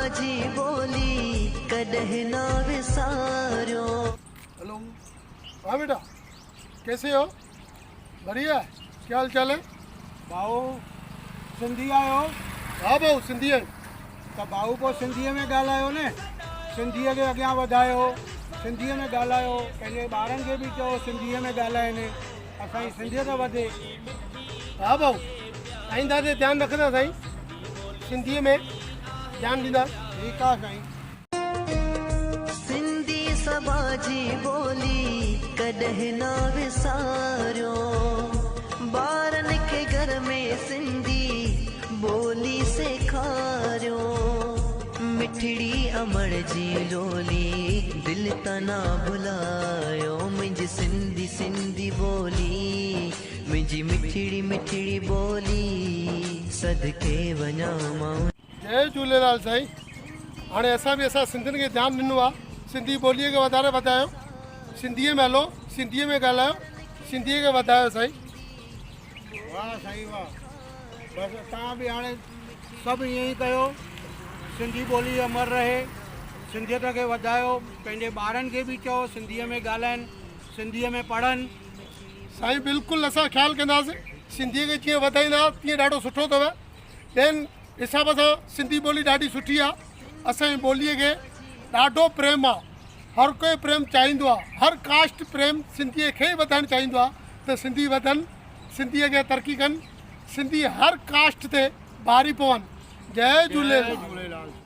سٻاجهي ٻولي ڪڏهن نه وساريو. هلو ها بيٽا ڪيسي هو بڙيا ڪيا حال چال هي. ڀائو سنڌي آهيو؟ ها ڀائو سنڌي آهيون. ته ڀائو پوء سنڌيء ۾ ڳالهايو نه سنڌيء کي اڳيان وڌايو سنڌيء ۾ ڳالهايو پنهنجي ٻارن کي به چئو سنڌيء ۾ ڳالهائن اسان جي سنڌيت وڌي. ها ڀائو آئنده تي ڌيان رکندا سائين سنڌيء ۾ ڌيان ڏيندا. ٺيڪ آ سائين. سنڌي سٻاجهي ٻولي ڪڏهن نه وساريو ٻارن کي گهر ۾ سنڌي ٻولي سيکاريو مٺڙي امڙ جي لولي دل تان نه ڀلايو منهنجي سنڌي سنڌي ٻولي منهنجي مٺڙي مٺڙي ٻولي صدقي وڃان مان. جئي جهوليلال سائين هاڻي اسان به اسان سنڌين کي ڌيان ڏنو آ سنڌي ٻولي کي وڌاري وڌايو سنڌي ۾ هلو سنڌي ۾ ڳالهايو سنڌي کي وڌايو سائين. واه سائين واه بس توهان به هاڻي سڀ ائين ئي ڪيو سنڌي ٻولي امر رهي سنڌيت کي وڌايو پنهنجي ٻارن کي به چئو سنڌي ۾ ڳالهائن سنڌي ۾ پڙهن. سائين بلڪل اسان خيال ڪنداسين سنڌي کي جيئن وڌائيندا تيئن ڏاڍو سٺو اٿو ٻين حساب سان سنڌي ٻولي ڏاڍي سٺي آ اسان جي ٻولي کي ڏاڍو پريم آ هر ڪوئي پريم چاهيندو آ هر ڪاسٽ پريم سنڌي کي ئي وڌائڻ چاهيندو آ ته سنڌي وڌن سنڌي کي ترقي ڪن سنڌي هر ڪاسٽ تي ڀاري پون جئي جهوليلال.